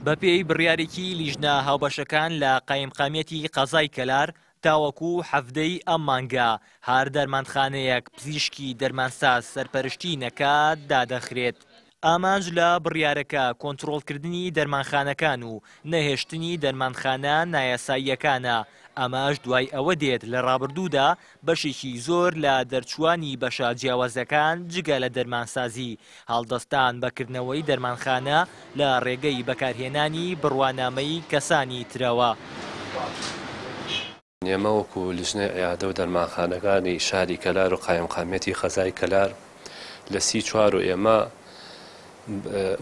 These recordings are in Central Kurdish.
بەپێی بڕیارێکی لیژنە هاوبەشەکان لە قایمقامیەتی قەزای کەلار، تاوەکو 17 ی ئەم مانگە هەر دەرمانخانەیەک پزیشکی دەرمانساز سەرپەرشتی نەکات دادەخرێت. ئامانج لە بڕیارەکە کۆنترۆڵکردنی دەرمانخانەکان و نەهێشتنی دەرمانخانە نایاساییەکانە، ئەمەش دوای ئەوە دێت لە ڕابردوودا بەشێکی زۆر لە دەرچووانی بەشە جیاوازەکان جگە لە دەرمانسازی هەڵدەستان بە کردنەوەی دەرمانخانە لە ڕێگەی بەکارهێنانی بڕوانامەی کەسانی ترەوە. ئێمە وەکو لیژنەی عیادە و دەرمانخانەکانی شاری کەلار و قایمقامیەتی قەزای کەلار لە 34 و ئێمە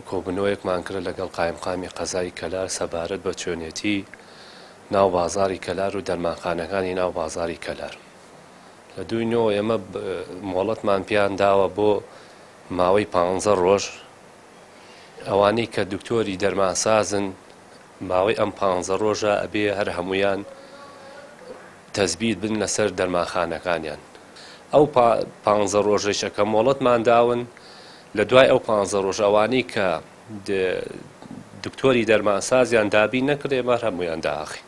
کۆبوونەوەیەکمان کرد لەگەڵ قایمقامی قەزای کەلار سەبارەت بە چۆنێتی ناو بازاڕی کەلار و دەرمانخانەکانی ناو بازاڕی کەلار. لە دووی نۆ ئێمە مۆڵەتمان پێیان داوە بۆ ماوەی پانزە ڕۆژ ئەوانەی کە دکتۆری دەرمانسازن ماوەی ئەم پانزە ڕۆژە ئەبێ هەر هەمویان تەزبیت بن لەسەر دەرمانخانەکانیان. ئەو پانزە ڕۆژەیشە کە مۆڵەتمان داون لە دوای ئەو پانزە ڕۆژ ئەوانەی کە دکتۆری دەرمانسازیان دابین نەکرد ئێمە هەر هەموویان داخین.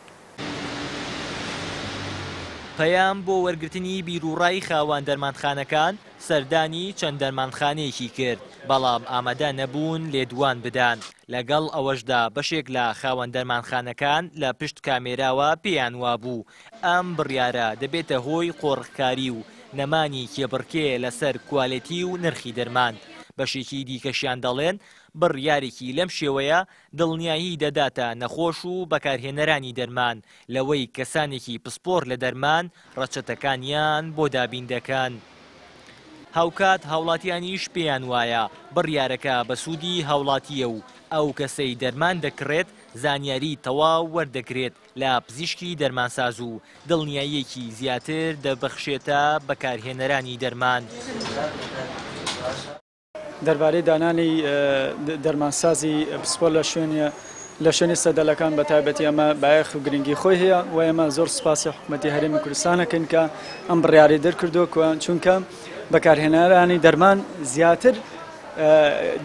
پەیام بۆ وەرگرتنی بیروڕای خاوەن دەرمانخانەکان سەردانی چەند دەرمانخانەیەکی کرد، بەڵام ئامادە نەبوون لێدوان بدەن، لەگەڵ ئەوەشدا بەشێک لە خاوەن دەرمانخانەکان لە پشت کامێراوە پێیان وابوو ئەم بڕیارە دەبێتە هۆی قۆرخکاری و نەمانی کێبڕکێ لەسەر کوالێتی و نرخی دەرمان، بەشێکی دیکەشیان دەڵێن بڕیارێکی لەم شێوەیە دڵنیایی دەداتە نەخۆش و بەکارهێنەرانی دەرمان لەوەی کەسانێکی پسپۆڕ لە دەرمان ڕەچەتەکانیان بۆ دابین دەکەن. هاوکات هاوڵاتیانیش پێیان وایە بڕیارەکە بە سوودی هاوڵاتییە و ئەو کەسەی دەرمان دەکڕێت زانیاری تەواو وەردەگرێت لە پزیشکی دەرمانساز و دڵنیاییەکی زیاتر دەبەخشێتە بەکارهێنەرانی دەرمان. دەربارەی دانانی دەرمانسازی پسپۆر لە شوێنی لە شوێنی سەدەلەکان بە تایبەتی ئەمە بایەخ و گرنگی خۆی هەیە و ئێمە زۆر سوپاسی حکوومەتی هەرێمی کوردستان ئەکەین کە ئەم بڕیارەی دەرکردووە چونکە بەکارهێنەرانی دەرمان زیاتر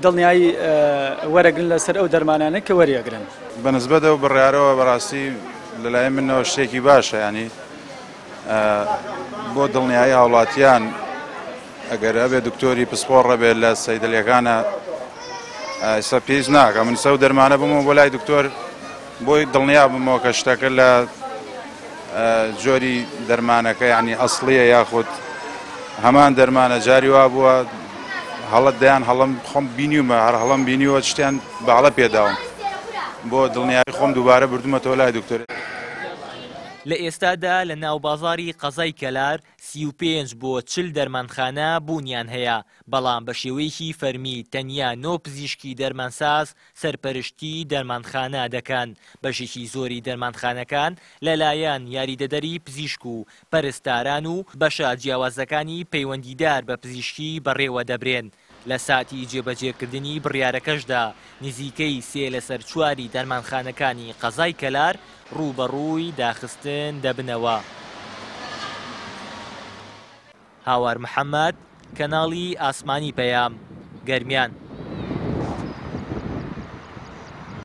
دڵنیایی وەرەگرن لەسەر ئەو دەرمانانە کە وەریەگرن. بە نسبەت ئەو بڕیارەوە بەڕاستی لەلای منەوە شتێکی باشە ینی بۆ دڵنیایی هاوڵاتیان ئەگەر هەبێ دکتۆری پسپۆڕ هەبێت لە سەیدەلیەکانە ئێستا پێویست ناکە من سەو دەرمانە بمەوە بۆ لای دکتۆر بۆی دڵنیا بمەوە کە شتەکە لە جۆری دەرمانەکە یعنی ئەسڵیە یاخود هەمان دەرمانە جاری وا بووە هەڵە دەیان هەڵم خۆم بینیومە هەر هەڵم بینیوە شتیان باڵە پێداوم بۆ دڵنیایی خۆم دووبارە بردومەتەوە لای دکتۆر. لە ئێستادا لە ناوبازاڕی قەزای کەلار 35 بۆ 40 دەرمانخانە بوونیان هەیە، بەڵام بە شێوەیەکی فەرمی تەنیا نۆ پزیشکی دەرمانساز سەرپەرشتی دەرمانخانە دەکەن، بەشێکی زۆری دەرمانخانەکان لەلایەن یاریدەدەری پزیشک و پەرستاران و بەشە جیاوازەکانی پەیوەندیدار بە پزیشکی بەڕێوەدەبرێن، لە ساتی جێبەجێکردنی بڕیارەکەشدا نزیکەی سێ لەسەر چواری دەرمانخانەکانی قەزای کەلار ڕووبەڕووی داخستن دەبنەوە. هاوار محەمەد، کەناڵی ئاسمانی پەیام، گەرمیان.